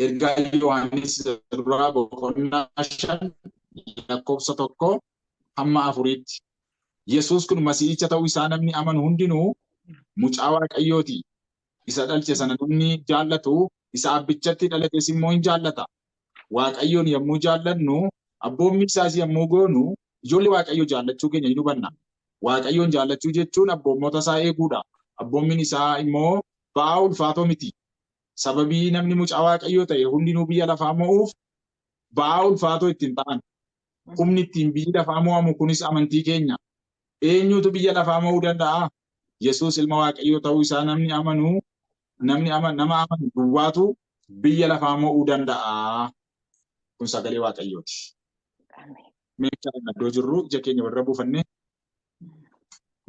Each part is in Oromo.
Ergaa Yohaannis isa duraa boqonnaa 5 lakkoofsa 1 hamma 4tti. Yesuus kun Masiihicha ta'uu isaa namni amanu hundinuu mucaa Waaqayyooti. Isa dhalche sana namni jaallatu isa abbichatti dhalates immoo hin jaallata. Waaqayyoon yommuu jaallannu, abboommii isaas yommuu goonu, ijoollee Waaqayyoo jaallachuu keenya hin hubanna. Waaqayyoon jaallachuu jechuun abboommota isaa eeguudha. Abboommiin isaa immoo ba'aa ulfaatoo miti. Sababii namni mucaa Waaqayyoo ta'e hundinuu biyya lafaa mo'uuf ba'aa ulfaatoo ittiin ta'an. Humni ittiin biyyi lafaa mo'amu kunis amantii keenya. Eenyutu biyya lafaa mo'uu danda'a? Yesuus ilma Waaqayyoo ta'uu isaa namni amanu, namni nama amanu duwwaatu biyya lafaa mo'uu danda'a. Kun sagalee Waaqayyooti. Mee kadhanna iddoo jirru ija keenya warra buufanne.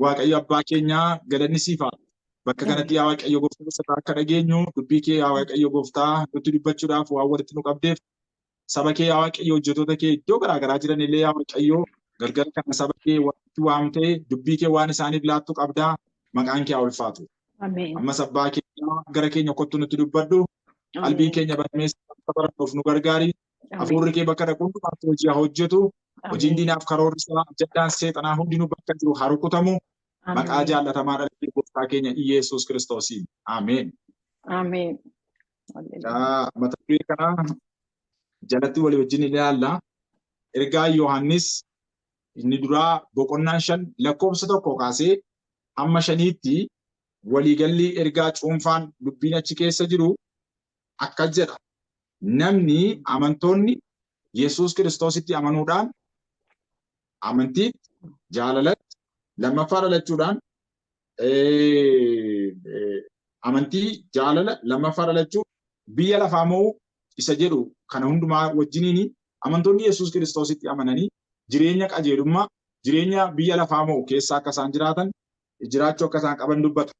Waaqayyo abbaa keenyaa galanni siif haa ta'u. Bakka kanatti yaa Waaqayyo gooftaa sirraa akka dhageenyu dubbii kee yaa Waaqayyo gooftaa nutti dubbachuudhaaf waan walitti nu qabdeef saba kee yaa Waaqayyo hojjetoota kee iddoo garaa garaa jiran illee yaa Waaqayyo galgala kana saba kee walitti waamtee dubbii kee waan isaaniif laattu qabdaa maqaan kee haa ulfaatu. Ameen. Ammas abbaa keenya gara keenya kottu nutti dubbadhu. Qalbiin Ameen. keenya banamee akka barannuuf nu gargaari. Ameen. Hafuurri kee bakka dhaqu hundumaatti hojii haa hojjetu. Hojiin Ameen. diinaaf karoorri isaa jaddaan seexanaa hundinuu bakka jiru haa rukutamu. Maqaa Ameen. jaallatamaa dhala gooftaa keenya Iyeesuus Kiristoosiin. Ameen. Ameen. Hallelujah. Mata duree kana jalatti walii wajjin ilaalla. Ergaa Yohaannis inni duraa boqonnaan 5 lakkoofsa 1 kaasee hamma 5tti waliigalli ergaa cuunfaan dubbiin achi keessa jiru akkas jedha. Namni amantoonni Yesuus Kiristoositti amanuudhaan amantiitti, jaalalatti, lammaffaa dhalachuudhaan amantii, jaalala, lammaffaa dhalachuu, biyya lafaa mo'uu isa jedhu kana hundumaa wajjiniin amantoonni Yesuus Kiristoositti amananii jireenya qajeelummaa, jireenya biyya lafaa mo'u keessa akka isaan jiraatan, jiraachuu akka isaan qaban dubbata.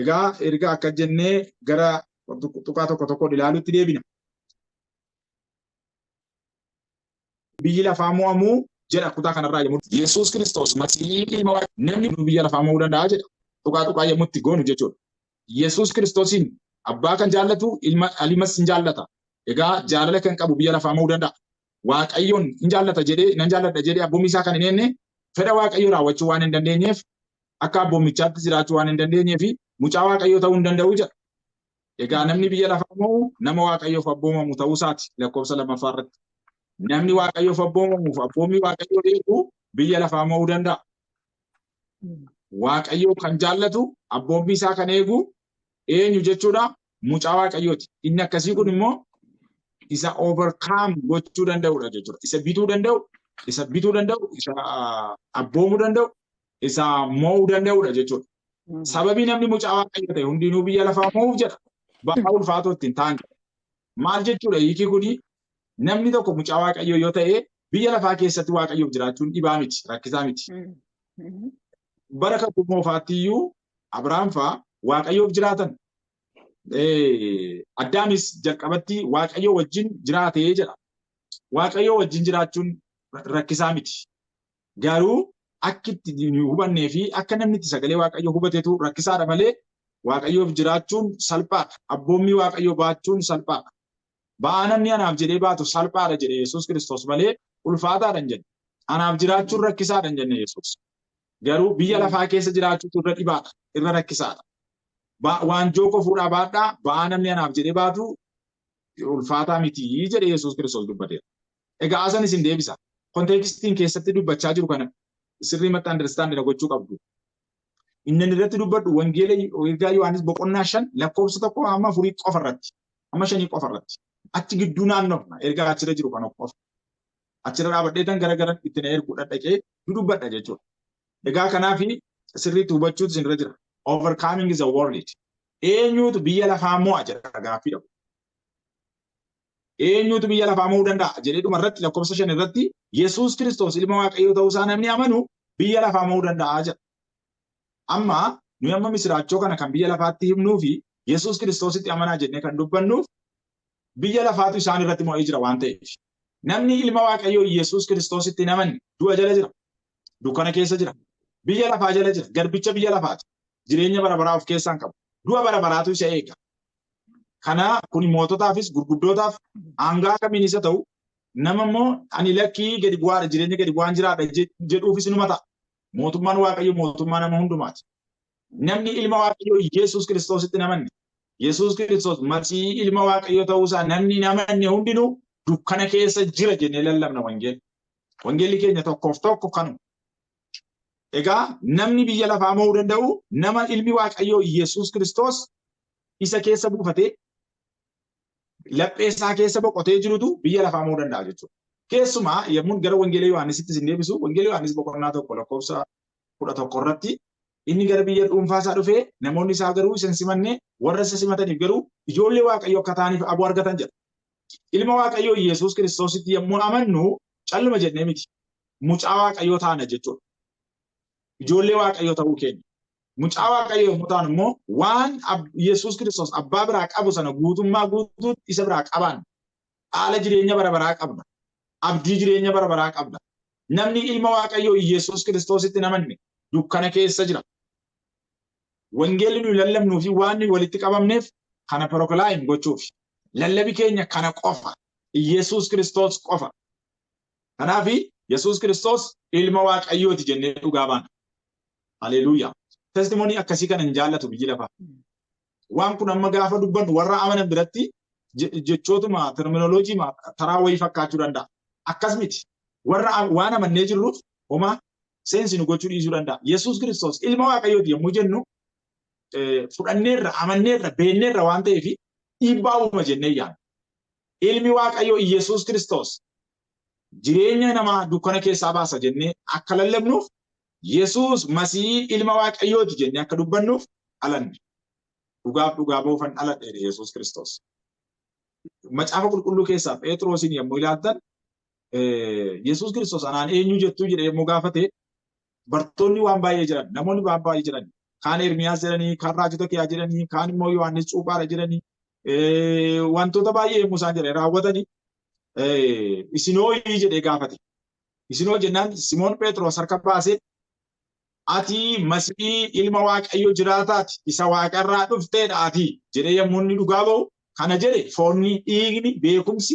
Egaa erga akka jennee gara tuqaa tokko tokkoon ilaaluutti deebina. Biyyi lafaa mo'amuu jedha kutaa kanarraa yommuu Yesuus Kiristoos Masiihii ilma Waaqaa namni biyya lafaa mo'uu danda'a jedha. Tuqaa tuqaa yommuu itti goonu jechuudha. Yesuus Kiristoosiin abbaa kan jaallatu ilma ilmas hin jaallata. Egaa jaalala kan qabu biyya lafaa mo'uu danda'a. Waaqayyoon hin jaallata jedhee nan jaalladha jedhee abboommii isaa kan hin eenne fedha Waaqayyoo raawwachuu waan hin dandeenyeef akka abboommichaatti jiraachuu waan hin dandeenyeef mucaa Waaqayyoo ta'uu hin danda'u jedha. Egaa namni biyya lafaa mo'u nama Waaqayyoof abboomamu ta'uu isaati lakkoofsa lammaffaa irratti. Namni Waaqayyoof abboomamuuf abboommii Waaqayyoo eegu biyya lafaa mo'uu danda'a. Waaqayyoo kan jaallatu abboommii isaa kan eegu eenyu jechuudha? Mucaa Waaqayyooti. Inni akkasii kun immoo isa overcome gochuu danda'udha jechuudha. Isa bituu danda'u, isa bituu danda'u, isa abboomuu danda'u, isa mo'uu danda'udha jechuudha. Sababii namni mucaa Waaqayyo ta'e hundinuu biyya lafaa mo'uuf jedha. Ba'aa ulfaatoo ittiin ta'an jedha. Maal jechuudha hiiki kuni? Namni tokko mucaa Waaqayyoo yoo ta'e biyya lafaa keessatti Waaqayyoof jiraachuun dhibaa miti, rakkisaa miti. Bara kakuu moofaatti iyyuu Abrahaam fa'aa Waaqayyoof jiraatan. Addaamis jalqabatti Waaqayyoo wajjin jiraatee jedha. Waaqayyoo wajjin jiraachuun rakkisaa miti. Garuu akki itti nu hubannee fi akka namni itti sagalee Waaqayyoo hubatetu rakkisaadha malee Waaqayyoof jiraachuun salphaadha. Abboommii Waaqayyoo baachuun salphaadha. Ba'aa namni anaaf jedhee baatu salphaadha jedhe Yesuus Kiristoos malee ulfaataadha hin jenne. Anaaf jiraachuun rakkisaadha hin jenne Yesuus. Garuu biyya lafaa keessa jiraachuutu irra dhibaadha, irra rakkisaadha. Waanjoo koo fuudhaa baadhaa, ba'aa namni anaaf jedhee baatu ulfaataa miti jedhe Yesuus Kiristoos dubbateera. Egaa asan isin deebisa. Konteekstiin keessatti dubbachaa jiru kana sirriimatti understand na gochuu qabdu. Inni inni irratti dubbadhu wangeela ergaa Yohaannis boqonnaa 5 lakkoofsa 1 hamma 4 qofa irratti. Hamma 5 qofa irratti. Achi gidduu naannofna ergaa achirra jiru kana qofa. Achirra dhaabadheetan gara gara itti na ergu dhadhaqee dudubbadha jechuudha. Egaa kanaaf sirriitti hubachuutu isinirra jira. Overcoming is a world. Eenyuutu biyya lafaa mo'a jedha gaaffii dhabu. Eenyutu biyya lafaa mo'uu danda'a jedhee dhuma irratti lakkoofsa 5 irratti Yesuus Kiristoos ilma Waaqayyoo ta'uu isaa namni amanu biyya lafaa mo'uu danda'a jedha. Amma nuyi amma misiraachoo kana kan biyya lafaatti himnuu fi Yesuus Kiristoositti amanaa jennee kan dubbannuuf biyya lafaatu isaan irratti mo'ee jira waan ta'eef. Namni ilma Waaqayyoo Yesuus Kiristoositti hin amanne du'a jala jira. Dukkana keessa jira. Biyya lafaa jala jira. Garbicha biyya lafaati. Jireenya bara baraa of keessaa hin qabu. Du'a bara baraatu isa eega. Kana kun moototaafis gurguddootaaf aangaa kamiin isa ta'u nama immoo ani lakkii gadi bu'aadha jireenya gadi bu'aan jiraadha jedhuufis numa ta'a. Mootummaan Waaqayyoo mootummaa nama hundumaati. Namni ilma Waaqayyoo Yesuus Kiristoositti namanne Yesuus Kiristoos Masiihii ilma Waaqayyoo ta'uusaa namni namanne hundinuu dukkana keessa jira jennee lallabna wangeelli. Wangeelli keenya tokkoof tokko kanuma. Egaa namni biyya lafaa mo'uu danda'u nama ilmi Waaqayyoo Yesuus Kiristoos isa keessa buufatee laphee isaa keessa boqotee jirutu biyya lafaa mo'uu danda'a jechuudha. Keessumaa yommuu gara Wangeela Yohaannisitti isin deebisu, Wangeela Yohaannis boqonnaa 1 lakkoofsa 11 irratti inni gara biyya dhuunfaa isaa dhufee namoonni isaa garuu isa hin simanne, warra isa simataniif garuu ijoollee Waaqayyoo akka ta'aniif aboo argatan jedha. Ilma Waaqayyoo Yesuus Kiristoositti yommuu amannu calluma jennee miti. Mucaa Waaqayyoo taana jechuudha. Ijoollee Waaqayyoo ta'uu keenya. Mucaa Waaqayyoo yommuu taanu immoo waan Yesuus Kiristoos abbaa biraa qabu sana guutummaa guutuutti isa biraa qabaanna. Dhaala jireenya bara baraa qabna. Abdii jireenya bara baraa qabna. Namni ilma Waaqayyoo Yesuus Kiristoositti namanne dukkana keessa jira. Wangeelli nuyi lallabnuu fi waan nuyi walitti qabamneef kana proclaim gochuuf. Lallabi keenya kana qofa. Yesuus Kiristoos qofa. Kanaaf Yesuus Kiristoos ilma Waaqayyooti jennee dhugaa baana. Haleluuyaa. Testimony akkasii kana hin jaallatu biyyi lafaa. Waan kun amma gaafa dubbannu warra amanan biratti jechootuma terminoloojii taraa wayii fakkaachuu danda'a. Akkas miti. Warra waan amannee jirruuf homaa seensi nu gochuu dhiisuu danda'a. Yesuus Kiristoos ilma Waaqayyooti yommuu jennu fudhanneerra, amanneerra, beenneerra waan ta'eef dhiibbaa uuma jennee yaadna. Ilmi Waaqayyoo Yesuus Kiristoos jireenya namaa dukkana keessaa baasa jennee akka lallabnuuf Yesuus Masihii ilma Waaqayyooti jennee akka dubbannuuf dhalanne. Dhugaaf dhugaa ba'uufan dhaladhe jedhe Yesuus Kiristoos. Macaafa qulqulluu keessaa Phexrosiin yommuu ilaaltan Yesuus Kiristoos anaan eenyu jettuu jedhe yommuu gaafate bartoonni waan baay'ee jedhan, namoonni waan baay'ee jedhan, kaan Ermiyaas jedhanii, kaan raajota kiyaa jedhanii, kaan immoo Yohaannis cuuphaadha jedhanii, wantoota baay'ee yommuu isaan jedhan raawwatanii isinoo jedhee gaafate. Isinoo jennaan Simoon Phexros harka baasee ati Masihii ilma Waaqayyo jiraataati isa waaqarraa dhufteedha ati jedhee yommuu inni dhugaa ba'u kana jedhe foonni dhiigni beekumsi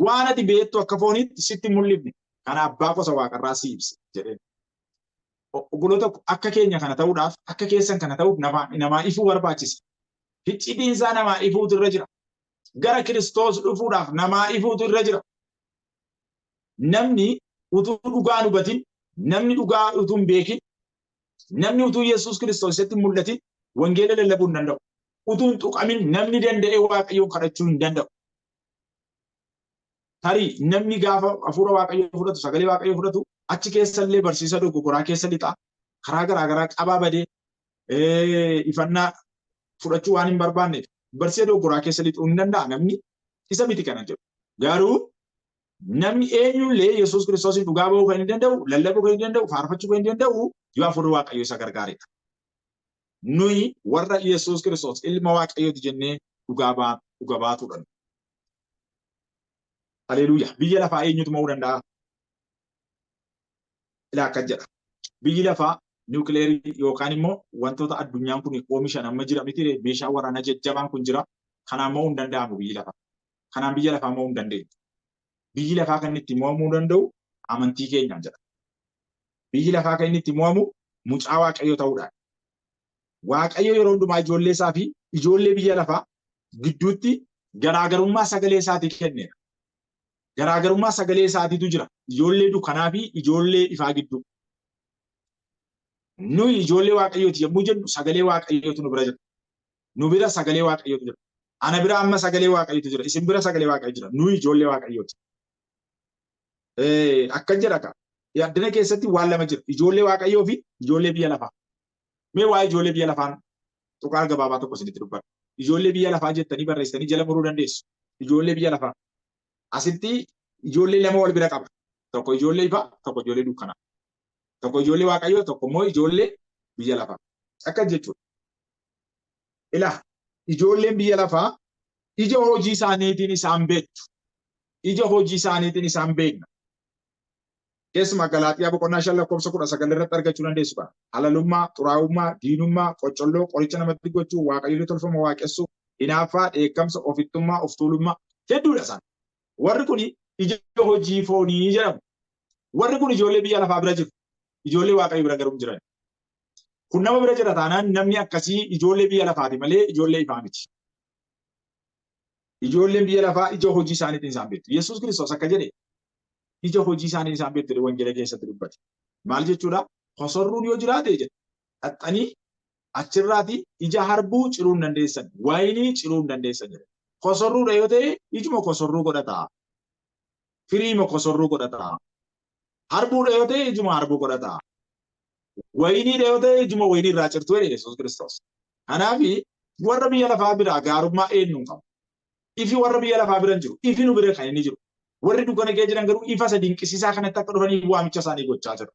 waan ati beektu akka fooniitti sitti mul'ifne kana abbaa gosa waaqarraa si ibse jedheen. Obboloota akka keenya kana ta'uudhaaf akka keessan kana ta'uuf namaa ifuu barbaachisa. Iccitiin isaa namaa ifuutu irra jira. Gara Kiristoos dhufuudhaaf namaa ifuutu irra jira. Namni utuu dhugaa hin hubatin, namni dhugaa utuu hin beekin, namni utuu Yesuus Kiristoos isatti hin mul'atin wangeela lallabuu hin danda'u. Utuu hin tuqamin namni danda'ee Waaqayyoon kadhachuu hin danda'u. Tarii namni gaafa hafuura Waaqayyoo fudhatu, sagalee Waaqayyoo fudhatu achi keessa illee barsiisa dogoggoraa keessa lixa. Karaa garaa garaa qabaa badee ifannaa fudhachuu waan hin barbaanneef barsiisa dogoggoraa keessa lixuu hin danda'a namni isa miti kana jedhu. Garuu namni eenyullee Yesuus Kiristoosiin dhugaa ba'uu kan hin danda'u, lallabuu kan hin danda'u, faarfachuu kan hin danda'u yoo hafuurri Waaqayyoo isa gargaaredha. Nuyi warra Yesuus Kiristoos ilma Waaqayyooti jennee dhugaa baatuudha. Haleluuyaa. Biyya lafaa eenyutu mo'uu danda'a? Ilaa akkas jedha. Biyyi lafaa niwukileerii yookaan immoo wantoota addunyaan kun oomishan amma jira miti meeshaa waraanaa jajjabaan kun jira. Kanaan mo'uu hin danda'amu biyyi lafaa. Kanaan biyya lafaa mo'uu hin dandeenyu. Biyyi lafaa kan inni itti mo'amuu danda'u amantii keenyaan jedha. Biyyi lafaa kan inni itti mo'amu mucaa Waaqayyoo ta'uudhaan. Waaqayyo yeroo hundumaa ijoollee isaa fi ijoollee biyya lafaa gidduutti garaagarummaa sagalee isaatii kenneera. Garaagarummaa sagalee isaatiitu jira. Ijoollee dukkanaa fi ijoollee ifaa gidduu. Nuyi ijoollee Waaqayyooti yommuu jennu sagalee Waaqayyootu nu bira jira. Nu bira sagalee Waaqayyootu jira. Ana bira amma sagalee Waaqayyootu jira. Isin bira sagalee Waaqayyoo jira. Nuyi ijoollee Waaqayyooti. Akkan jedha ka. Addana keessatti waan lama jira. Ijoollee Waaqayyoo fi ijoollee biyya lafaa. Mee waa'ee ijoollee biyya lafaan tuqaa gabaabaa tokko isinitti dubbadha. Ijoollee biyya lafaa jettanii barreessitanii jala muruu dandeessu. Ijoollee biyya lafaa. Asitti ijoollee lama wal bira qaba. Tokko ijoollee ifaa, tokko ijoollee dukkanaa. Tokko ijoollee Waaqayyoo, tokko immoo ijoollee biyya lafaa. Akkas jechuudha. Ilaa ijoolleen biyya lafaa ija hojii isaaniitiin isaan beektu. Ija hojii isaaniitiin isaan beekna. Keessumaa Galaaxiyaa boqonnaa 5 lakkoofsa 19 irratti argachuu dandeessu kana. Halalummaa, xuraa'ummaa, diinummaa, qoccolloo, qoricha namatti gochuu, waaqayyolee tolfama waaqessuu. Hinaaffaa, dheekkamsa, ofittummaa, of tuulummaa hedduudha isaan. Warri kun ija hojii foonii jedhamu. Warri kun ijoollee biyya lafaa bira jiru. Ijoollee Waaqayyo bira garuu hin jiran. Kun nama bira jira taanaan namni akkasii ijoollee biyya lafaati malee ijoollee ifaa miti. Ijoolleen biyya lafaa ija hojii isaaniitiin isaan beektu. Yesuus Kiristoos akka jedhe ija hojii isaaniitiin isaan beektu jedhee wangeela keessatti dubbate. Maal jechuudha? Kosorruun yoo jiraate jedhe dhaxxanii achirraati ija harbuu ciruu hin dandeessan, wayinii ciruu hin dandeessan jedhe. Kosorruudha yoo ta'e ijuma kosorruu godhata. Firiima kosorruu godhata. Harbuudha yoo ta'e ijuma harbuu godhata. Wayiniidha yoo ta'e ijuma wayinii irraa cirtuu jedhe Yesuus Kiristoos. Kanaaf warra biyya lafaa biraa gaarummaa eenyu hin qabu. Ifi warra biyya lafaa bira hin jiru. Ifi nu bira kan inni jiru. Warri dukkana keessa jiran garuu ifa isa dinqisiisaa kanatti akka dhufaniif waamicha isaanii gochaa jiru.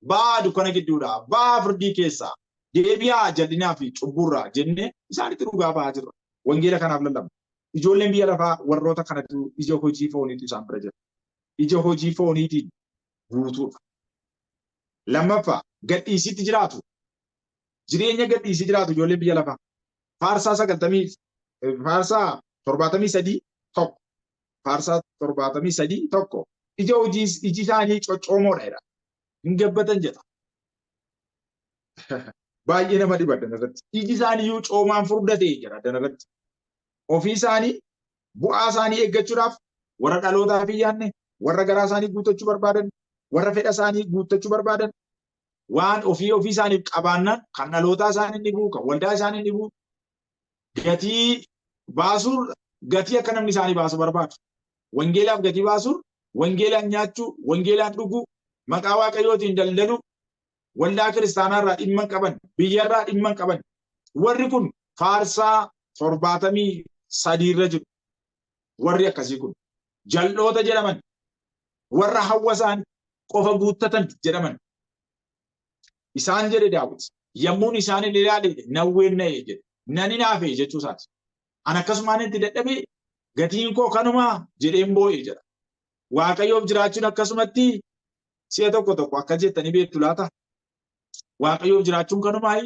Ba'aa dukkana gidduudhaa, ba'aa firdii keessaa, deebi'aa jal'inaa fi cubbuurraa jennee isaanitti dhugaa ba'aa jirra. Wangeela kanaaf lallabna. Ijoolleen biyya lafaa warroota kanatu ija hojii fooniitu isaan bira jira. Ija hojii fooniitiin guutuudha. Lammaffaa, gadhiisiitti jiraatu. Jireenya gadhiisii jiraatu ijoolleen biyya lafaa. Faarsaa 90, Faarsaa 73:1. Faarsaa 73:1. Ija hojii iji isaanii coccoomoodha jedha. Hin gabbatan jedha. Baay'ee nama dhiba addana irratti. Iji isaanii iyyuu coomaan furdate jedha addana irratti. Ofii isaanii bu'aa isaanii eeggachuudhaaf warra dhalootaaf hin yaadne, warra garaa isaanii guuttachuu barbaadan, warra fedha isaanii guuttachuu barbaadan, waan ofii ofii isaaniif qabaannaan kan dhalootaa isaanii ni bu'u, kan waldaa isaanii ni bu'u. Gatii baasuun gatii akka namni isaanii baasu barbaadu. Wangeelaaf gatii baasuun, wangeelaan nyaachuu, wangeelaan dhuguu, maqaa Waaqayyootiin daldaluu, waldaa kiristaanaa irraa dhimma hin qaban, biyya irraa dhimma hin qaban. Warri kun Faarsaa 73 irra jiru. Warri akkasii kun jal'oota jedhaman, warra hawwa isaanii qofa guuttatan jedhaman. Isaan jedhe Daawit, yommuun isaan hin ilaale nan weenna'e jedhe. Nan hinaafe jechuu isaati. An akkasumaan itti dadhabee gatiin koo kanumaa jedheen boo'e jedha. Waaqayyoof jiraachuun akkasumatti si'a tokko tokko akka jettanii beektu laata? Waaqayyoof jiraachuun kanumaayi?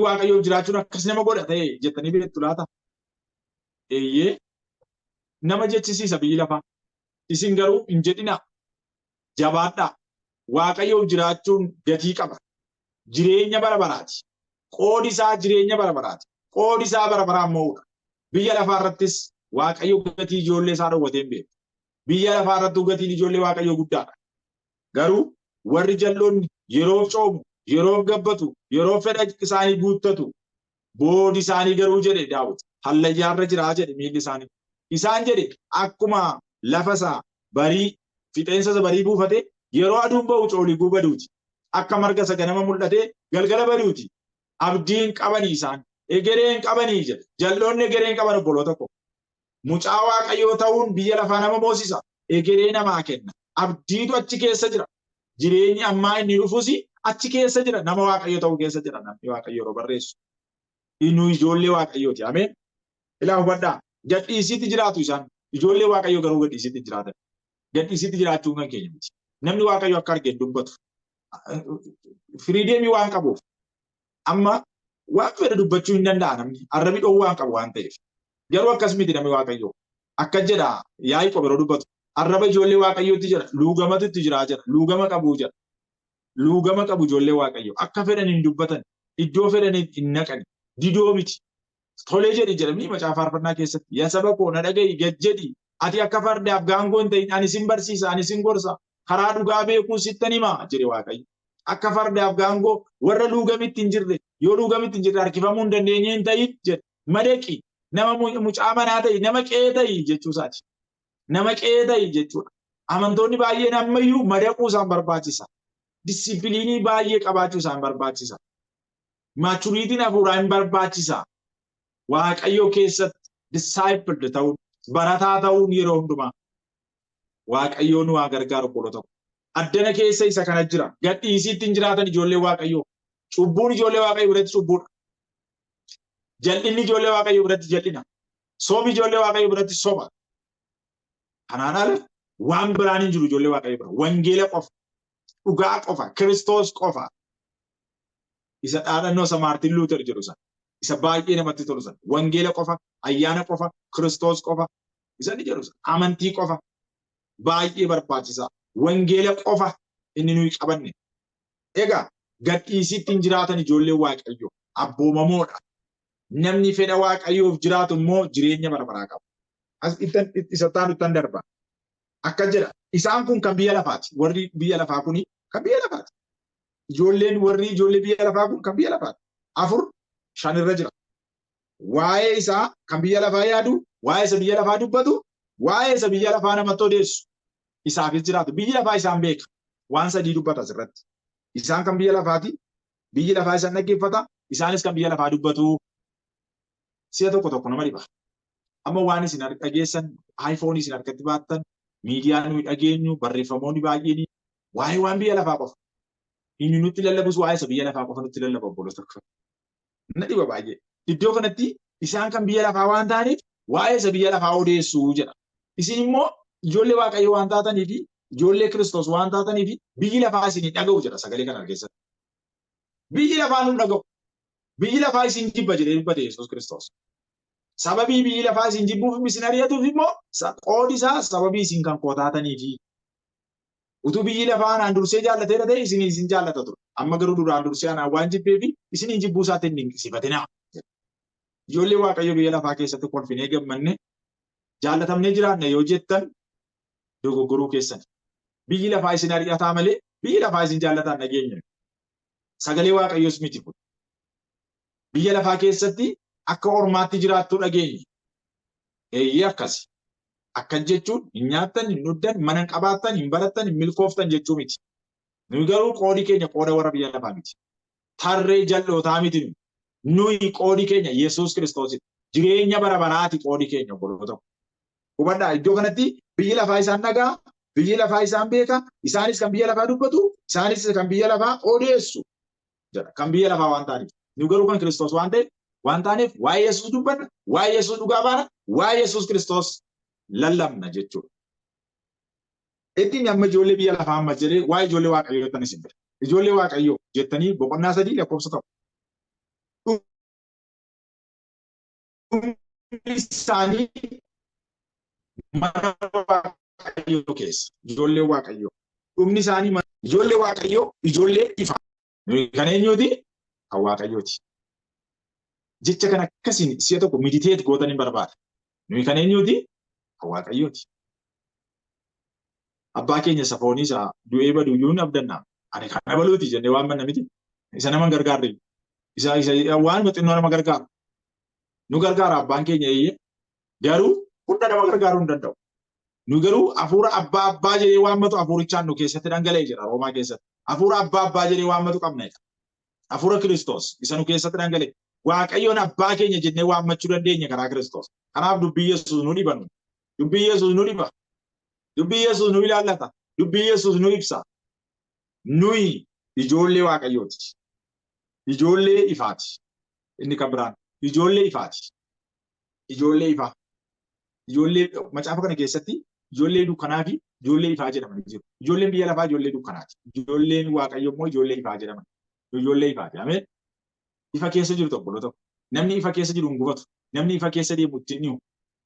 Waaqayyoof jiraachuun akkas nama godha ta'e jettanii beektu laata? Eeyyee, nama jechisiisa biyyi lafaa. Isin garuu hin jedhinaa. Jabaadhaa. Waaqayyoof jiraachuun gatii qaba. Jireenya bara baraati. Qoodi isaa jireenya bara baraati. Qoodi isaa bara baraan mo'uudha. Biyya lafaa irrattis Waaqayyo gatii ijoollee isaa dhowwatee hin beeku. Biyya lafaa irrattuu gatiin ijoollee Waaqayyoo guddaadha. Garuu warri jal'oonni yeroof coomu, yeroof gabbatu, yeroof fedha isaanii guuttatu. Boodi isaanii garuu jedhe Daawit hallayyaarra jira jedhe miilli isaanii. Isaan jedhe akkuma lafa isaa barii fixeensa isa barii buufate yeroo aduun ba'u cooliguu baduuti. Akka marga isa ganama mul'atee galgala baduuti. Abdiin qabanii isaan. Egereen qabanii jedhe. Jal'oonni egereen qaban obboloota koo. Mucaa Waaqayyoo ta'uun biyya lafaa nama moosisa. Egeree namaa kenna. Abdiitu achi keessa jira. Jireenyi ammaa inni dhufus achi keessa jira. Nama Waaqayyoo ta'uu keessa jira namni Waaqayyo yeroo barreessu. Nu ijoollee Waaqayyooti. Ameen. Ilaa hubadhaa. Gadhiisiitti jiraatu isaan. Ijoollee Waaqayyoo garuu gadhiisiitti jiraatan. Gadhiisiitti jiraachuun kan keenya miti. Namni Waaqayyo akka arge hin dubbatu. Firiideemii waan qabuuf. Amma waan fedhe dubbachuu hin danda'a namni. Arrabi dhowwaa waan qabu waan ta'eef. Garuu akkas miti namni Waaqayyoo. Akka jedha Yaaqoob yeroo dubbatu. Arraba ijoollee Waaqayyootti jira. Luugamatu itti jira jedha. Luugama qabu jedha. Luugama qabu ijoollee Waaqayyoo. Akka fedhan hin dubbatan. Iddoo fedhan hin naqan. Didoo miti. Tolee jedhi jedhamni macaafa faarfannaa keessatti. Yaa saba koo na dhaga'i gad jedhi. Ati akka fardaaf gaangoo hin ta'in ani sin barsiisa ani sin gorsa. Karaa dhugaa beekuu sittan hima jedhe Waaqayyo. Akka fardaaf gaangoo warra luugamitti hin jirre yoo luugamitti hin jirre harkifamuu hin dandeenye hin ta'in jedhe. Madaqi nama mucaa manaa ta'i nama qe'ee ta'i jechuu isaati. Nama qe'ee ta'i jechuudha. Amantoonni baay'een ammayyuu madaquu isaan barbaachisa. Disiipiliinii baay'ee qabaachuu isaan barbaachisa. Maachuriitiin hafuuraa hin barbaachisa. Waaqayyo keessatti discipled ta'uun barataa ta'uun yeroo hundumaa Waaqayyoo nu haa gargaaru obboloota koo. Addana keessa isa kana jira. Gadhiisiitti hin jiraatan ijoollee Waaqayyoo. Cubbuun ijoollee Waaqayyoo biratti cubbuudha. Jal'inni ijoollee Waaqayyoo biratti jal'ina. Sobi ijoollee Waaqayyoo biratti soba. Kanaan ala waan biraan hin jiru ijoollee Waaqayyoo bira. Wangeela qofa. Dhugaa qofa. Kiristoos qofa. Isa dhaadhannoo isa Maartin Luuter jedhu sana. Isa baay'ee namatti tolu sana. Wangeela qofa, ayyaana qofa, Kiristoos qofa. Isa ni jedhu amantii qofa. Baay'ee barbaachisaa. Wangeela qofa inni nuyi qabanne. Egaa gadhiisiitti hin jiraatan ijoolleen Waaqayyoo abboomamoodha. Namni fedha Waaqayyoof jiraatu immoo jireenya bara baraa qaba. As isa taanu ittan darba. Akka jedha isaan kun kan biyya lafaati. Warri biyya lafaa kuni kan biyya lafaati. Ijoolleen warri ijoollee biyya lafaa kun kan biyya lafaati. 4, 5 irra jira. Waa'ee isaa kan biyya lafaa yaadu, waa'ee isa biyya lafaa dubbatu, waa'ee isa biyya lafaa namatti odeessu. Isaafis jiraatu. Biyyi lafaa isaan beeka. Waan sadii dubbata asirratti. Isaan kan biyya lafaati. Biyyi lafaa isaan dhaggeeffata. Isaanis kan biyya lafaa dubbatu. Si'a tokko tokko nama dhiba. Amma waan isin dhageessan, iPhone isin harkatti baattan, miidiyaa nuyi dhageenyu, barreeffamoonni baay'een waa'ee waan biyya lafaa qofa. Inni nutti lallabus waa'ee isa biyya lafaa qofa nutti lallaba, obboloota tokko. Na dhiba baay'ee. Iddoo kanatti isaan kan biyya lafaa waan ta'aniif waa'ee isa biyya lafaa odeessuu jedha. Isin immoo ijoollee Waaqayyoo waan taataniif, ijoollee Kiristoos waan taataniif biyyi lafaa isin hin dhaga'u jedha sagalee kana keessatti. Biyyi lafaa nu dhaga'u. Biyyi lafaa isin jibba jedhee dubbate Yesuus Kiristoos. Sababii biyyi lafaa isin jibbuuf isin ari'atuuf immoo qoodi isaa sababii isin kan koo taataniifi. Utuu biyyi lafaa anaan dursee jaallateera ta'e isin isin jaallata ture. Amma garuu duraan dursee anaan waan jibbeefi isin jibbuu isaatti hin dinqisiifatinaa. Ijoollee Waaqayyoo biyya lafaa keessatti kolfinee gammanne jaallatamnee jiraanna yoo jettan dogoggoruu keessan. Biyyi lafaa isin ari'ataa malee biyyi lafaa isin jaallataan dhageenya. Sagalee Waaqayyoos miti kun. Biyya lafaa keessatti akka ormaatti jiraattu dhageenya. Eeyyee, akkasi. Akkas jechuun hin nyaattan, hin dhugdan, mana hin qabaattan, hin barattan, hin milkooftan jechuu miti. Nuyi garuu qoodi keenya qooda warra biyya lafaa miti. Tarree jal'ootaa miti nuyi. Nuyi qoodi keenya Yesuus Kiristoosidha. Jireenya bara baraati qoodi keenya, obboloota. Hubadhaa, iddoo kanatti biyyi lafaa isaan dhagaa, biyyi lafaa isaan beeka, isaanis kan biyya lafaa dubbatu, isaanis kan biyya lafaa odeessu jedha. Kan biyya lafaa waan ta'aniif. Nu garuu kan Kiristoos waan ta'eef waan taaneef waa'ee Yesuus dubbanna, waa'ee Yesuus dhugaa baana, waa'ee Yesuus Kiristoos lallabna jechuudha. Ittiin amma ijoollee biyya lafaa amma jedhee waa'ee ijoollee Waaqayyoo tan isin bira. Ijoollee Waaqayyoo jettanii boqonnaa 3 lakkoofsa 1. Dhumni isaanii mana Waaqayyoo keessa. Ijoollee Waaqayyoo. Dhumni isaanii ijoollee Waaqayyoo, ijoollee ifa. Nuyi kan eenyuuti? Kan Waaqayyooti. Jecha kana akkasiin si'a tokko meditate gootan hin barbaada. Nuyi kan eenyuuti? Kan Waaqayyooti. Abbaa keenya isa foonii isa du'ee badu iyyuu hin abdannaa. Ani kan abaluuti jennee waan manna miti. Isa nama hin gargaarre. Isa waanuma xinnoo nama gargaaru. Nu gargaara abbaan keenya, eeyyee. Garuu hunda nama gargaaruu hin danda'u. Nu garuu hafuura abbaa abbaa jedhee waammatu hafuurichaan nu keessatti dhangala'e jira Roomaa keessatti. Hafuura abbaa abbaa jedhee waammatu qabna jedha. Hafuura Kiristoos isa nu keessatti dhangala'e. Waaqayyoon abbaa keenya jennee waammachuu dandeenya karaa Kiristoos. Kanaaf dubbii Yesuus nu dhiba nu. Dubbii Yesuus nu dhiba. Dubbii Yesuus nu ilaallata. Dubbii Yesuus nu ibsa. Nuyi ijoollee Waaqayyooti. Ijoollee ifaati. Inni kan biraan ijoollee ifaati. Ijoollee ifaa. Ijoollee macaafa kana keessatti ijoollee dukkanaa fi ijoollee ifaa jedhamanii jiru. Ijoolleen biyya lafaa ijoollee dukkanaati. Ijoolleen Waaqayyo immoo ijoollee ifaa jedhaman. Ijoollee ifaati. Ameen. Ifa keessa jiru tokko tokko. Namni ifa keessa jiru hin gufatu. Namni ifa keessa deemu ittiin dhiyu.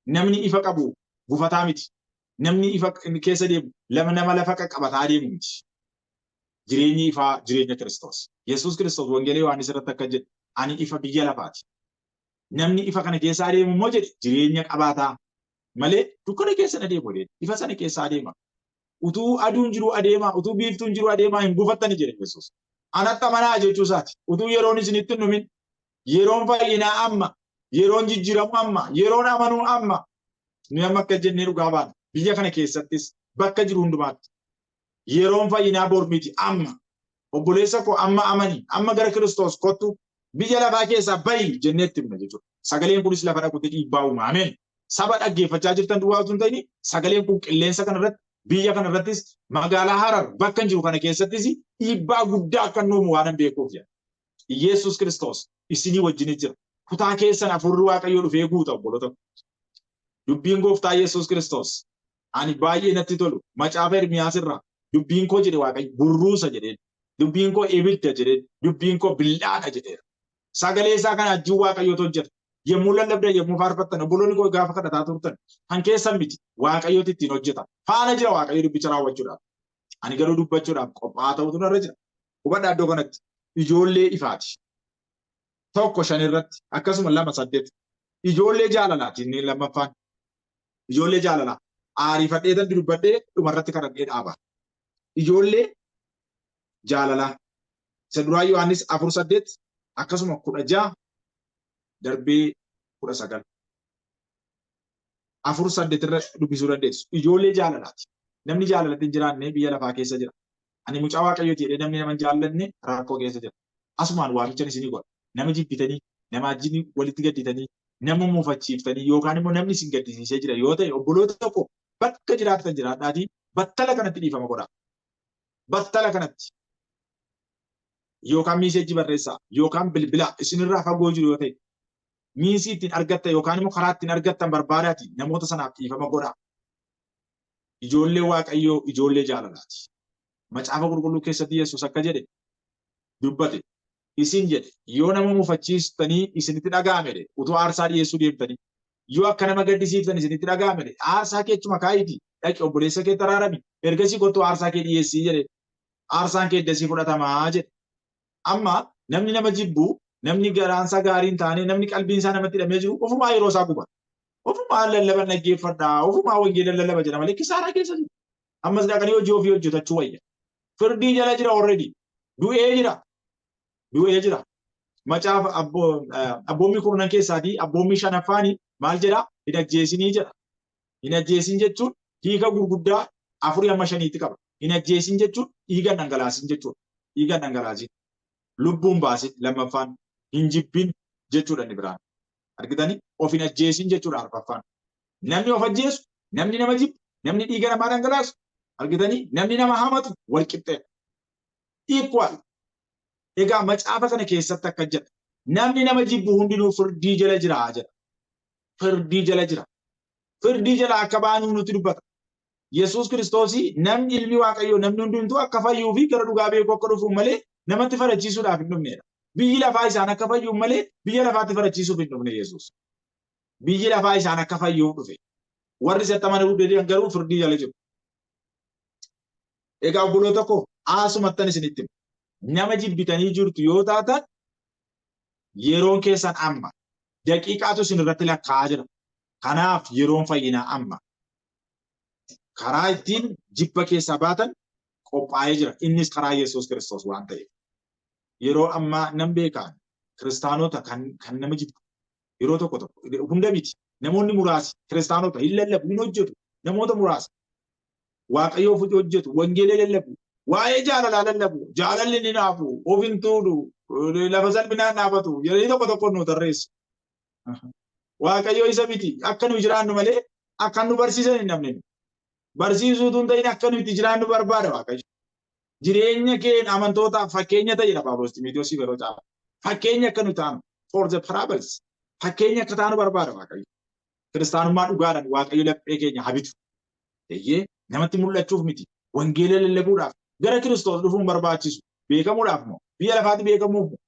Namni ifa qabu gufataa miti. Namni ifa keessa deemu lama nama lafa qaqqabataa deemu miti. Jireenyi ifaa jireenya Kiristoos. Yesuus Kiristoos Wangeela Yohaannis irratti akka jedhe, "Ani ifa biyya lafaati. Namni ifa kana keessa adeemu immoo," jedhe, "jireenya qabaataa malee dukkana keessa hin adeemu" jedhe. Ifa sana keessa adeema. Utuu aduun jiru adeemaa, utuu biiftuun jiru adeemaa hin gufattani jedhe Yesuus. Anatti amanaa jechuu isaati. Utuu yeroon isinitti hin dhumin, yeroon fayyinaa amma, yeroon jijjiiramu amma, yeroon amanuu amma. Nuyi amma akka jennee dhugaa baana. Biyya kana keessattis bakka jiru hundumaatti. Yeroon fayyinaa bor miti, amma. Obboleessa koo, amma amani, amma gara Kiristoos kottu, biyya lafaa keessaa bahi jennee itti himna jechuudha. Sagaleen kunis lafa dhaqutti dhiibbaa uuma. Ameen. Saba dhaggeeffachaa jirtan duwwaa utuu hin ta'in sagaleen kun qilleensa kana irratti, biyya kana irrattis, magaalaa Harar bakka hin jiru kana keessattis dhiibbaa guddaa akka inni uumu waan hin beekuuf jedha. Yesuus Kiristoos isinii wajjin jira. Kutaa keessan hafuurri Waaqayyoo dhufee guuta, obboloota. Dubbiin gooftaa Yesuus Kiristoos ani baay'ee natti tolu macaafa Ermiyaas irraa, "Dubbiin koo," jedhe Waaqayyo, "burruusa" jedheen. "Dubbiin koo ibidda" jedheen. "Dubbiin koo bil'aadha" jedheera. Sagalee isaa kana wajjin Waaqayyootu hojjeta. Yommuu lallabdan, yommuu faarfattan, obboloonni koo gaafa kadhataa turtan, kan keessan miti, Waaqayyootu ittiin hojjeta. Faana jira Waaqayyo dubbicha raawwachuudhaaf. Ani garuu dubbachuudhaaf qophaa'aa ta'utu narra jira. Hubadhaa iddoo kanatti ijoollee ifaati. 1:5 irratti akkasuma 2:8 ijoollee jaalalaati inni lammaffaan. Ijoollee jaalalaa. Aariifadhee tan dubbadhee dhumarratti kadhadhee dhaaba. Ijoollee jaalalaa. Isa duraa Yohaannis 4:8 akkasuma 16 darbee 19. 4:8 irra dubbisuu dandeessu. Ijoollee jaalalaati. Namni jaalalatti hin jiraanne biyya lafaa keessa jira. Ani mucaa Waaqayyooti jedhee namni nama hin jaallanne rakkoo keessa jira. Asumaan waamichan isinii godha. Nama jibbitanii, nama wajjin walitti gadditanii, nama muufachiiftanii yookaan immoo namni isin gaddisiisee jira yoo ta'e obboloota koo bakka jiraattan jiraadhaatii battala kanatti dhiifama godhaa. Battala kanatti. Yookaan miiseejii barreessaa yookaan bilbilaa isinirraa fagoo jiru yoo ta'e miisii ittiin argattan yookaan immoo karaa ittiin argattan barbaadaati namoota sanaaf dhiifama godhaa. Ijoollee Waaqayyoo ijoollee jaalalaati. Macaafa qulqulluu keessatti Yesuus akka jedhe dubbate. Isin jedhe yoo nama mufachiistanii isinitti dhaga'ame jedhe utuu aarsaa dhiyeessuu deemtanii yoo akka nama gaddisiiftan isinitti dhaga'ame jedhe aarsaa kee achuma kaa'iitii dhaqi obboleessa keetti araarami ergasii kottu aarsaa kee dhiyeessii jedhe aarsaan kee eddasii fudhatamaa jedhe. Amma namni nama jibbu, namni garaansaa gaarii hin taane, namni qalbiin isaa namatti hidhamee jiru ofumaa yeroo isaa guba. Ofumaa lallaban dhaggeeffadha, ofumaa wangeela lallaba jedha malee kisaaraa keessa jiru. Ammas dhaqanii hojii ofii hojjetachuu wayya. Firdii jala jira already. Du'ee jira. Du'ee jira. Macaafa abboommii kurnan keessaatii abboommii shanaffaani maal jedha? Hin ajjeesinii jedha. Hin ajjeesin jechuun hiika gurguddaa 4 hamma 5tti qaba. Hin ajjeesin jechuun dhiiga hin dhangalaasin jechuudha. Dhiiga hin dhangalaasin. Lubbuun baasin lammaffaan hin jibbin jechuudha inni biraan. Argitanii? Of hin ajjeesin jechuudha arfaffaan. Namni of ajjeesu, namni nama jibbu, namni dhiiga namaa dhangalaasu, argitanii? Namni nama hamatu wal qixxeedha. Equal. Egaa macaafa kana keessatti akka jedha. Namni nama jibbu hundinuu firdii jala jira jedha. Firdii jala jira. Firdii jala akka baanuu nutti dubbata. Yesuus Kiristoosii namni ilmi Waaqayyoo namni hundumtuu akka fayyuu fi gara dhugaa beekuu akka dhufuuf malee namatti farachiisuudhaaf hin dhufnedha. Biyyi lafaa isaan akka fayyuuf malee biyya lafaatti farachiisuuf hin dhufne Yesuus. Biyyi lafaa isaan akka fayyuuf dhufe. Warri isatti amanuu didan garuu firdii jala jiru. Egaa obboloota koo asumattan isinitti hima. Nama jibbitanii jirtu yoo taatan yeroon keessan amma. Daqiiqaatu isin irratti lakkaa'aa jira. Kanaaf yeroon fayyinaa amma. Karaa ittiin jibba keessaa baatan qophaa'ee jira. Innis karaa Yesuus Kiristoos waan ta'eef. Yeroo ammaa nan beekaan kiristaanota kan nama jibbu yeroo tokko tokko hunda miti. Namoonni muraasi kiristaanota hin lallabu, hin hojjetu. Namoota muraasa Waaqayyoof hojjetu, wangeela lallabu, waa'ee jaalalaa lallabu, jaalalli ni naafu, of hin tuulu, lafa salphinaan dhaabatu jedhanii tokko tokko nu tarreessu. Waaqayyo isa miti akka nu jiraannu malee akka nu barsiisan hin dhabne. Barsiisuu tun ta'in akka nu itti jiraannu barbaada Waaqayyo. Jireenya keen amantootaaf fakkeenya ta'edha Phaawulos Ximotewosiif yeroo caafu. Fakkeenya akka nu taanu for the parables fakkeenya akka taanu barbaada Waaqayyo. Kiristaanummaa dhugaadhaan Waaqayyo laphee keenya habitu. Eeyyee namatti mul'achuuf miti. Wangeela lallabuudhaaf gara Kiristoos dhufuun barbaachisu. Beekamuudhaaf moo biyya lafaatti beekamuuf moo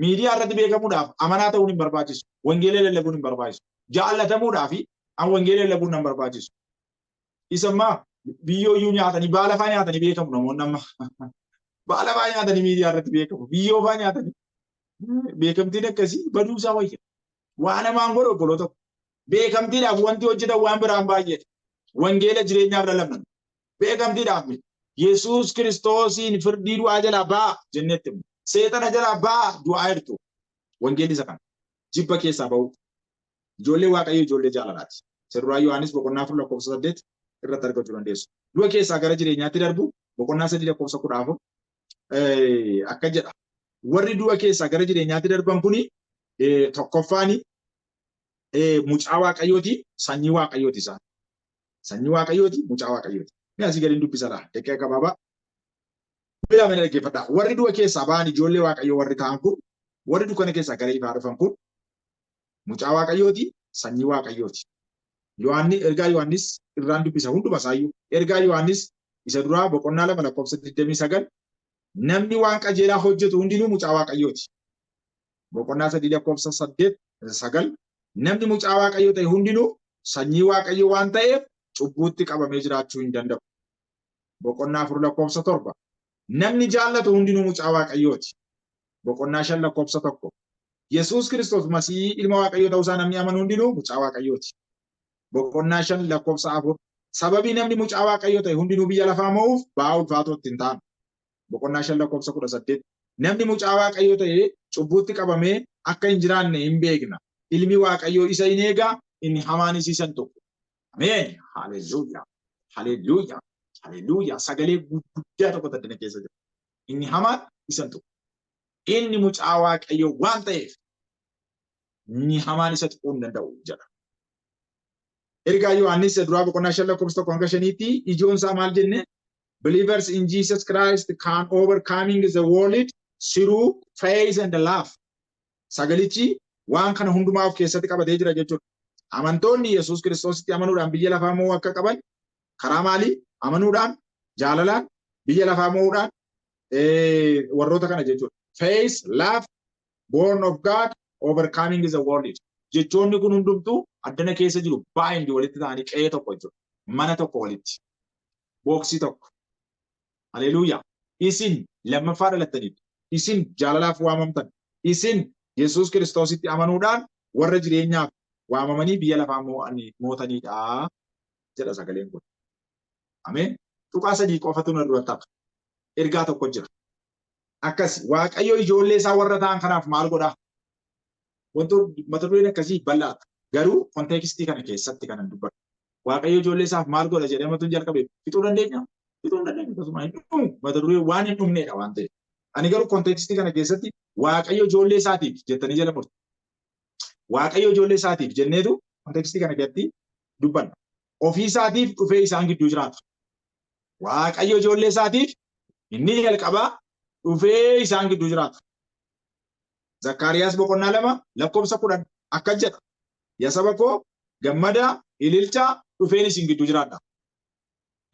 miidiyaa irratti beekamuudhaaf amanaa ta'uun hin barbaachisu. Wangeela lallabuun hin barbaachisu. Jaallatamuudhaaf an wangeela lallabuun nan barbaachisu. Isa ammaa biyyoo iyyuu nyaatanii baala faa nyaatanii beekamu namoonni amma. Baala faa nyaatanii miidiyaa irratti beekamu. Biyyoo faa nyaatanii. Beekamtiin akkasii baduu isaa wayya. Waa namaan godhu obboloota koo. Beekamtiidhaaf wanti hojjetan waan biraan baay'eedha. Wangeela jireenyaaf lallabna. Beekamtiidhaaf miti. Yesuus Kiristoosiin firdii du'aa jalaa ba'a jenneetti himna. Seexana jalaa ba'a du'aa jirtu. Wangeelli isa kana. Jibba keessaa ba'uu. Ijoollee Waaqayyoo ijoollee jaalalaati. Isa duraa Yohaannis boqonnaa 4 lakkoofsa 8 irratti argachuu dandeessu. Du'a keessaa gara jireenyaatti darbu boqonnaa 3 lakkoofsa 14 akka jedha. Warri du'a keessaa gara jireenyaatti darban kuni tokkoffaani mucaa Waaqayyooti, sanyii Waaqayyooti isaan. Sanyii Waaqayyooti, mucaa Waaqayyooti. Mee asii gadiin dubbisa laa, daqiiqa gabaabaa. Mee mee dhaggeeffadhaa. Warri du'a keessaa ba'an ijoollee Waaqayyoo warri ta'an kun, warri dukkana keessaa gara ifaa dhufan kun mucaa Waaqayyooti, sanyii Waaqayyooti. Yohaanni ergaa Yohaannis irraan dubbisa hunduma isaayyuu. Ergaa Yohaannis isa duraa boqonnaa 2 lakkoofsa 29 namni waan qajeelaa hojjetu hundinuu mucaa Waaqayyooti. Boqonnaa 3 lakkoofsa 8 9 namni mucaa Waaqayyoo ta'e hundinuu sanyii Waaqayyoo waan ta'eef cubbuutti qabamee jiraachuu hin danda'u. Boqonnaa 4 lakkoofsa 7 namni jaallatu hundinuu mucaa Waaqayyooti. Boqonnaa 5 lakkoofsa 1 Yesuus Kiristoos Masiihii ilma Waaqayyoo ta'uusaa namni amanu hundinuu mucaa Waaqayyooti. Boqonnaa 5 lakkoofsa 4 sababii namni mucaa Waaqayyoo ta'e hundinuu biyya lafaa mo'uuf ba'aa ulfaatoo itti hin taanu. Boqonnaa 5 lakkoofsa 18 namni mucaa Waaqayyoo ta'e cubbuutti qabamee akka hin jiraanne hin beekna. Ilmi Waaqayyoo isa hin eega, inni hamaanis isa hin tuqu. Ameen. Haleluuyaa. Haleluuyaa. Haleluuyaa. Sagalee guddaa tokko addana keessa jira. Inni hamaan isa hin tuqu. Inni mucaa Waaqayyoo waan ta'eef inni hamaan isa tuquu hin danda'u jedha. Ergaa Yohaannis isa duraa boqonnaa 5 lakkoofsa 1 hanga 5tti ijoon isaa maal jenne? Believers in Jesus Christ can overcoming the world through faith and love. Sagalichi waan kana hundumaa of keessatti qabatee jira jechuudha. Amantoonni Yesuus Kiristoositti amanuudhaan biyya lafaa mo'uu akka qaban karaa maalii? Amanuudhaan, jaalalaan, biyya lafaa mo'uudhaan warroota kana jechuudha. Faith, love, born of God, overcoming the world. Jechoonni kun hundumtuu addana keessa jiru bind walitti ta'anii qe'ee tokko jechuudha. Mana tokko walitti. Booksii tokko. Haleluuyaa. Isin lammaffaa dhalattaniif. Isin jaalalaaf waamamtan. Isin Yesuus Kiristoositti amanuudhaan warra jireenyaaf waamamanii biyya lafaa mootanidha jedha sagaleen kun. Ameen. Tuqaa 3 qofatu na dura ta'a. Ergaa tokko jira. Akkas Waaqayyo ijoollee isaa warra ta'an kanaaf maal godhaa? Wantoonni mata dureen akkasii bal'aadha. Garuu konteekstii kana keessatti kanan dubbadhu. Waaqayyo ijoollee isaaf maal godha jedhee matuun jalqabe fixuu dandeenya? Fixuu hin dandeenyu akkasuma hin dhumu. Mata duree waan hin dhumneedha waan ta'eef. Ani garuu konteekstii kana keessatti Waaqayyo ijoollee isaatiif jettanii jala murtu. Waaqayyo ijoollee isaatiif jenneetu konteekstii kana keessatti dubbanna. Ofii isaatiif dhufee isaan gidduu jiraata. Waaqayyo ijoollee isaatiif inni jalqabaa dhufee isaan gidduu jiraata. Zakkaariyaas boqonnaa 2 lakkoofsa 10 akkas jedha. Yaa saba koo gammadaa, ililchaa, dhufeen isin gidduu jiraadha.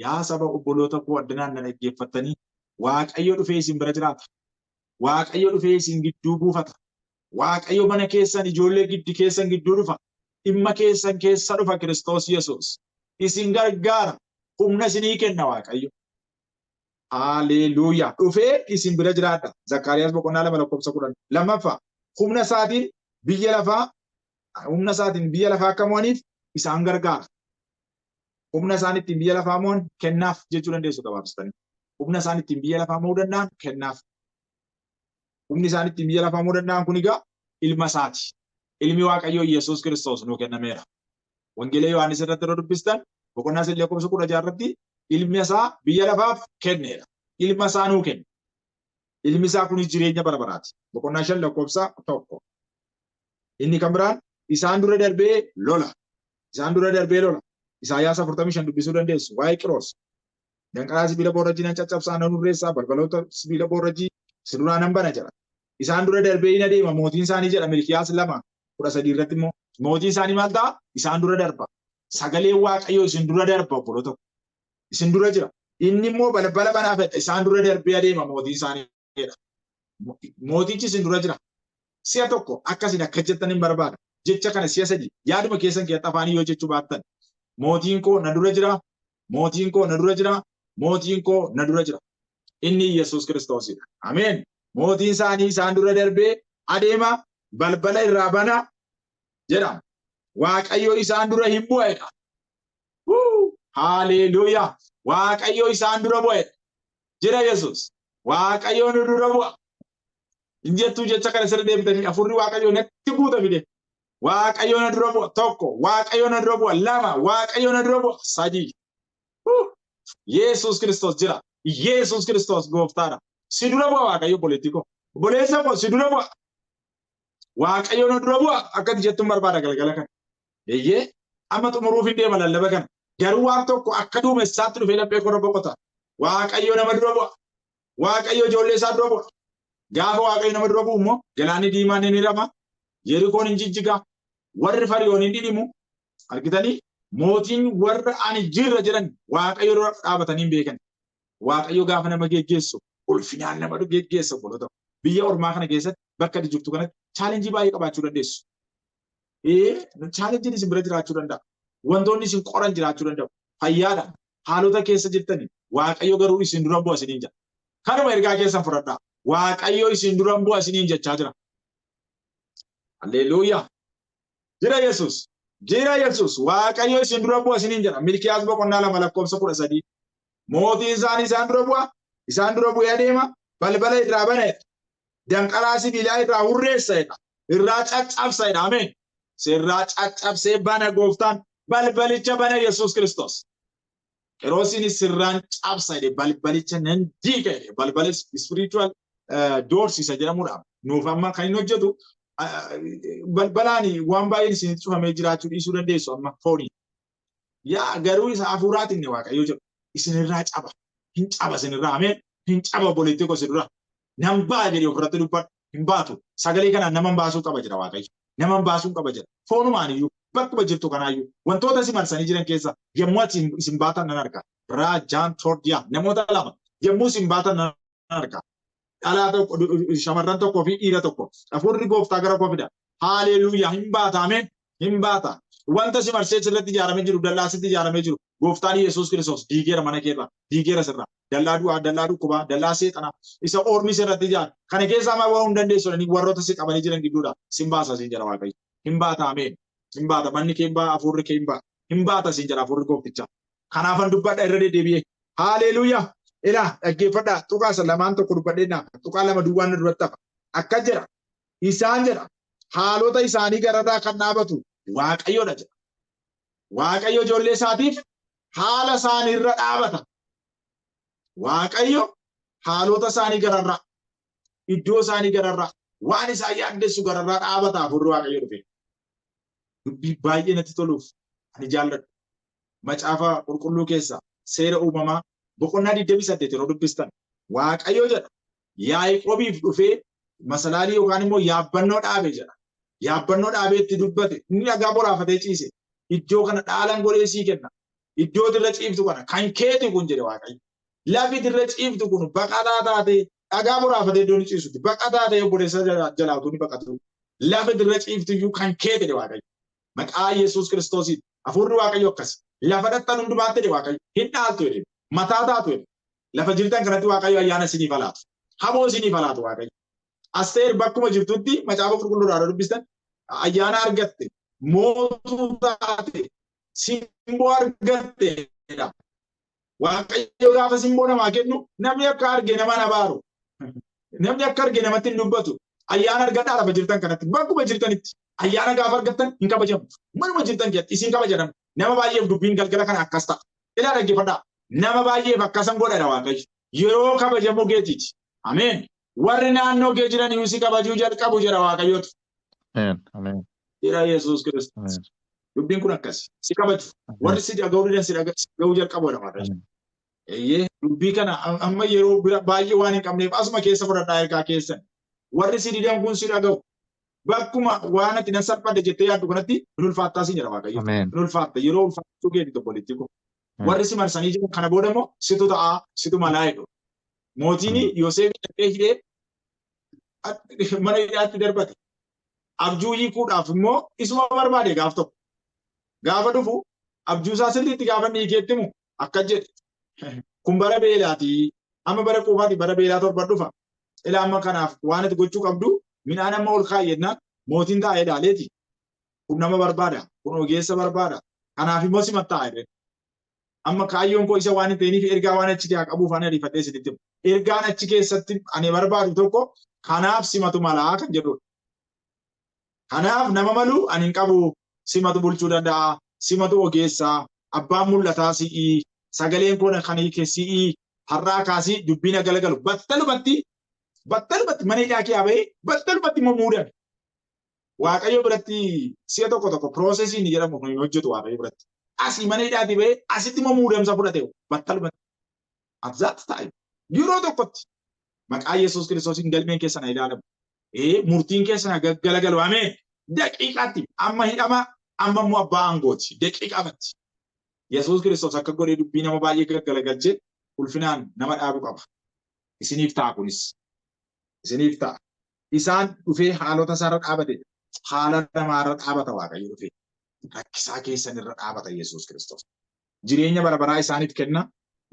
Yaa saba obboloota koo addanaan na dhaggeeffattanii Waaqayyo dhufee isin bira jiraata. Waaqayyo dhufee isin gidduu buufata. Waaqayyo mana keessan ijoollee giddi keessan gidduu dhufa. Dhimma keessan keessa dhufa Kiristoos Yesuus. Isin gargaara. Humna isinii kenna Waaqayyo. Haleluuyaa. Dhufee isin bira jiraadha. Zakkaariyaas boqonnaa 2 lakkoofsa 10. Lammaffaa humna isaatiin biyya lafaa humna isaatiin biyya lafaa akka mo'aniif isaan gargaara. Humna isaan ittiin biyya lafaa mo'an kennaaf jechuu dandeessu gabaabsitanii. Humna isaan ittiin biyya lafaa mo'uu danda'an kennaaf. Humni isaan ittiin biyya lafaa mo'uu danda'an kun egaa ilma isaati. Ilmi Waaqayyoo Yesuus Kiristoos nuu kennameera. Wangeela Yohaannis irratti yeroo dubbistan boqonnaa 3 lakkoofsa 16 irratti ilma isaa biyya lafaaf kenneera. Ilma isaa nuu kenne. Ilmi isaa kunis jireenya bara baraati. Boqonnaa 5 lakkoofsa 1. Inni kan biraan isaan dura darbee lola. Isaan dura darbee lola. Isaayyaas 45 dubbisuu dandeessu. Waa'ee Qiroos. Danqaraa sibiila boorrajii nan caccabsaa nan hurreessaa balbaloota sibiila boorrajii si duraa nan bana jedha. Isaan dura darbee hin adeema mootiin isaanii jedha Milkiyaas 2:13 irratti immoo mootiin isaanii maal ta'a? Isaan dura darba. Sagaleen Waaqayyoo isin dura darba obboloota ko. Isin dura jira. Inni immoo balbala banaa fedha. Isaan dura darbee adeema mootiin isaanii jedha. Mootichi isin dura jira. Si'a tokko akka isin akka jettan hin barbaada. Jecha kana si'a sadii yaaduma keessan keessatti afaanii yoo jechuu baattan. Mootiin koo na dura jira. Mootiin koo na dura jira. Mootiin koo na dura jira. Inni Yesuus Kiristoosidha. Ameen. Mootiin isaanii isaan dura darbee adeema balbala irraa bana jedha. Waaqayyo isaan dura hin bu'edha. Haaleluuyaa. Waaqayyo isaan dura bu'edha. Jira Yesuus. Waaqayyo nu dura bu'a. Hin jettuu jecha kana sirri deebitanii afurri Waaqayyo natti guuta fide. Waaqayyo na dura bu'a tokko. Waaqayyo na dura bu'a lama. Waaqayyo na dura bu'a sadii. Yesuus Kiristoos jira. Yesuus Kiristoos gooftaadha. Si dura bu'a Waaqayyo obboleettii koo. Obboleessa koo si dura bu'a. Waaqayyo na dura bu'a akkati jettuun barbaada galgala kana. Eeyyee amma xumuruuf hin deema lallaba kana. Garuu waan tokko akka duumessaatti dhufee laphee korra boqota. Waaqayyo nama dura bu'a. Waaqayyo ijoollee isaa dura bu'a. Gaafa Waaqayyo nama dura bu'u immoo galaanni diimaan ni rama. Yerikoon hin jijjiga. Warri Fariyoon hin dhidhimu. Argitanii mootiin warra ani jirra jedhan Waaqayyo dura dhaabatanii hin beekan. Waaqayyo gaafa nama geggeessu ulfinaan nama geggeessa obboloota. Biyya ormaa kana keessatti bakka ati jirtu kanatti Challenge baay'ee qabaachuu dandeessu. Challengeiin isin bira jiraachuu danda'a. Wantoonni isin qoran jiraachuu danda'u. Fayyaadhaan haalota keessa jirtanii Waaqayyo garuu isin dura bu'a isiniin jedha. Kanuma ergaa keessan fudhadhaa. Waaqayyo isin dura bu'a isiniin jechaa jira. Halleluuyaa. Jira Yesuus. Jira Yesuus. Waaqayyo isin dura bu'a isiniin jedha. Milkiyaas boqonnaa 2 lakkoofsa 13. Mootiin isaanii isaan dura bu'a. Isaan dura bu'ee adeema. Balbala irraa bana jedha. Danqaraa sibiilaa irraa hurreessa jedha. Irraa caccabsa jedha. Ameen. Sirraa caccabsee bana gooftaan. Balbalicha bana Yesuus Kiristoos. Qeroosiinis sirraan cabsa jedhe, balbalicha nan diiga jedhe. Balbala spiritual doors isa jedhamudha. Nuuf amma kan inni hojjetu balbalaan waan baay'een isinitti cufamee jiraachuu dhiisuu dandeessu amma foonii. Yaa garuu isa hafuuraatiin ni Waaqayyo jedhu isinirraa caba. Hin caba isinirraa, ameen. Hin caba obboleettii koo isinirraa. Nan ba'a jedhee ofirratti dubbadhu. Hin baatu. Sagalee kanaan naman baasuu qaba jedha Waaqayyo. Naman baasuu qaba jedha. Foonumaan iyyuu bakkuma jirtu kanaayyuu wantoota si marsanii jiran keessa yommuu ati isin baatan nan arga. Raajaan Tordiyaa namoota lama yommuu isin baatan nan arga. Dhalaa tokko, shamarran tokkoo fi dhiira tokko. Hafuurri gooftaa gara koo fida. Haaleluuyaa, hin baata, ameen, hin baata. Wanta si marsee sirratti ijaaramee jiru, dallaa sitti ijaaramee jiru, gooftaan Yesuus Kiristoos diigeera mana keerraa, diigeera sirraa. Dallaa du'aa, dallaa dhukkubaa, dallaa seexanaa, isa ormi sirratti ijaare. Kana keessaa maal waan hin dandeessu jedhanii warroota si qabanii jiran gidduudha. Sin baasa siin jedha Waaqayyo. Hin baata, ameen. Hin baata, manni kee hin ba'a, hafuurri kee hin ba'a. Hin baata siin jedha hafuurri gooftichaa. Kanaafan dubbadha irra deddeebi'ee. Haaleluuyaa. Ilaa dhaggeeffadhaa, tuqaa isa lamaan tokko dubbadhee naaf tuqaa lama duwwaan na duratti hafa. Akkas jedha. Isaan jedha haalota isaanii gararraa kan dhaabatu Waaqayyoodha jedha. Waaqayyo ijoollee isaatiif haala isaanii irra dhaabata. Waaqayyo haalota isaanii gararraa, iddoo isaanii gararraa, waan isaan yaaddessu gararraa dhaabata hafuurri Waaqayyo dhufe. Dubbii baay'ee natti toluuf ani jaalladhu. Macaafa qulqulluu keessaa seera uumamaa boqonnaa 28 yeroo dubbistan Waaqayyo jedha Yaaqoobiif dhufee masalaalii yookaan immoo yaabbannoo dhaabe jedha. Yaabbannoo dhaabee itti dubbate, inni dhagaa boraafatee ciise. Iddoo kana dhaalan godhee sii kenna. Iddoo irra ciiftu kana kan keeti kun jedhe Waaqayyo. Lafi irra ciiftu kun baqataa taatee dhagaa boraafatee iddoo inni ciisutti baqataa ta'ee obboleessa jalaa utuu inni baqatu. Lafi irra ciiftu iyyuu kan keeti jedhe Waaqayyo. Maqaa Yesuus Kiristoosiin hafuurri Waaqayyo akkas. Lafa dhaqxan hundumaatti jedhe Waaqayyo. Hin dhaaltu jedhe. Mataa taatu jedhe. Lafa jirtan kanatti Waaqayyo ayyaana isiniif haa laatu. Haboo isiniif haa laatu Waaqayyo. Asteer bakkuma jirtutti macaafa qulqulluudhaa yeroo dubbistan ayyaana argatte, mootuu taate, simboo argatte dha. Waaqayyo gaafa simboo namaa kennu namni akka arge nama hin abaaru. Namni akka arge namatti hin dubbatu. Ayyaana argadhaa lafa jirtan kanatti bakkuma jirtanitti ayyaana gaafa argattan hin kabajamtu. Manuma jirtan keessatti isin kabaja namni. Nama baay'eef dubbiin galgala kana akkas ta'a. Ilaa dhaggeeffadhaa. Nama baay'eef akkasan godhadha Waaqayyo. Yeroo kabajamuu keetiiti. Ameen. Warri naannoo kee jiran iyyuu si kabajuu jalqabu jedha Waaqayyotu. Ameen. Ameen. Jira Yesuus Kiristoos. Ameen. Dubbiin kun akkas. Si kabaju. Warri si dhaga'uu didan si dhaga'uu jalqabu jedha Waaqayyo. Ameen. Eeyyee dubbii kana amma yeroo bira baay'ee waan hin qabneef asuma keessa fudhadhaa ergaa keessan. Warri si didan kun si dhaga'u. Bakkuma waan ati nan salphadhe jettee yaaddu kanatti hin ulfaattaa siin jedha Waaqayyo. Ameen. Hin ulfaatta yeroo ulfaachuu keeti obboleettii koo. Warri si marsanii jiran kana booda immoo situ ta'aa situ malaa jedhu. Mootiin Yoseef dhaqee hidhee mana hidhaatti darbate. Abjuu hiikuudhaaf immoo isuma barbaade gaaf tokko. Gaafa dhufu abjuu isaa sirriitti gaafa inni hiikeetti himu akka jedhe. Kun bara beelaati. Amma bara quufaati, bara beelaa torban dhufa. Ilaa amma kanaaf waan ati gochuu qabdu midhaan amma ol kaa'i jennaan mootiin taa'ee ilaaleeti. Kun nama barbaada. Kun ogeessa barbaada. Kanaaf immoo simattaa jedheen. Amma kaayyoon koo isa waan hin ta'iniif ergaa waan achi haa qabuuf ani ariifadhee isinitti himu. Ergaan achi keessatti ani barbaadu tokko kanaaf simatu malaa kan jedhudha. Kanaaf nama malu ani hin qabu, simatu bulchuu danda'a, simatu ogeessa, abbaan mul'ataa si'ii, sagaleen koo kan hiike si'ii, har'aa kaasii dubbiin galagalu battalumatti battalumatti mana hidhaa kee bahee battalumatti immoo muudame. Waaqayyo biratti si'a tokko tokko processii inni jedhamu kun hin hojjetu Waaqayyo biratti. Asii mana hidhaatii bahee asitti immoo muudamsa fudhate battalumatti. At that time yeroo tokkotti maqaa Yesuus Kiristoosiin galmeen keessan haa ilaalamu. Murtiin keessan haa gaggalagalu. Ameen. Daqiiqaatti amma hidhama amma immoo abbaa aangooti. Daqiiqaamatti. Yesuus Kiristoos akka godhee dubbii nama baay'ee gaggalagalchee ulfinaan nama dhaabu qaba. Isiniif ta'a kunis. Isiniif ta'a. Isaan dhufee haalota isaarra dhaabate. Haala namaarra dhaabata Waaqayyo dhufee. Rakkisaa keessan irra dhaabata Yesuus Kiristoos. Jireenya bara baraa isaaniif kenna.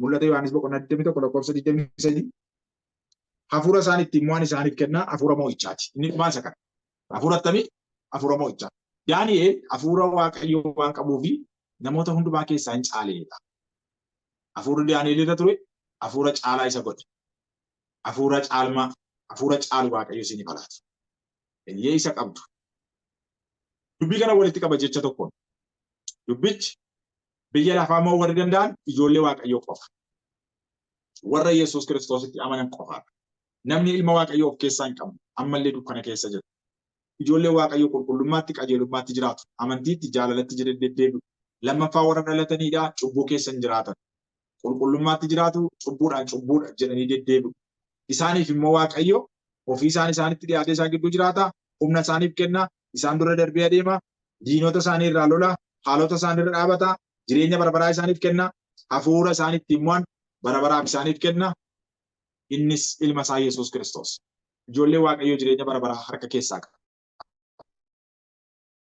Mul'ata Yohaannis boqonnaa 21 lakkoofsa 23. Hafuura isaan ittiin mo'an isaaniif kenna. Hafuura mo'ichaati. Inni dhumaa isa kana. Hafuura attamii? Hafuura mo'ichaa. Daani'el hafuura Waaqayyoo waan qabuufi namoota hundumaa keessaa hin caaleedha. Hafuurri Daani'el irra ture hafuura caalaa isa godhe. Hafuura caalmaa, hafuura caalu Waaqayyo isiniif haa laatu. Eeyyee isa qabdu. Dubbii kana walitti qaba jecha tokkoon. Dubbichi biyya lafaa moo warri danda'an ijoollee Waaqayyoo qofa. Warra Yesuus Kiristoositti amanan qofaadha. Namni ilma Waaqayyoo of keessaa hin qabne ammallee dukkana keessa jira. Ijoollee Waaqayyoo qulqullummaatti qajeelummaatti jiraatu. Amantiitti jaalalatti jedhee deddeebi'u. Lammaffaa warra dhalataniidha cubbuu keessa hin jiraatan. Qulqullummaatti jiraatu cubbuudhaan cubbuudha jedhanii deddeebi'u. Isaaniif immoo Waaqayyo ofii isaan isaanitti dhiyaatee isaan gidduu jiraata. Humna isaaniif kenna. Isaan dura darbee adeema. Diinota isaanii irraa lola. Haalota isaanii irra dhaabata. Jireenya bara baraa isaaniif kenna. Hafuura isaan ittiin mo'an bara baraaf isaaniif kenna. Innis ilma isaa Yesuus Kiristoos. Ijoollee Waaqayyoo jireenya bara baraa harka keessaa qaba.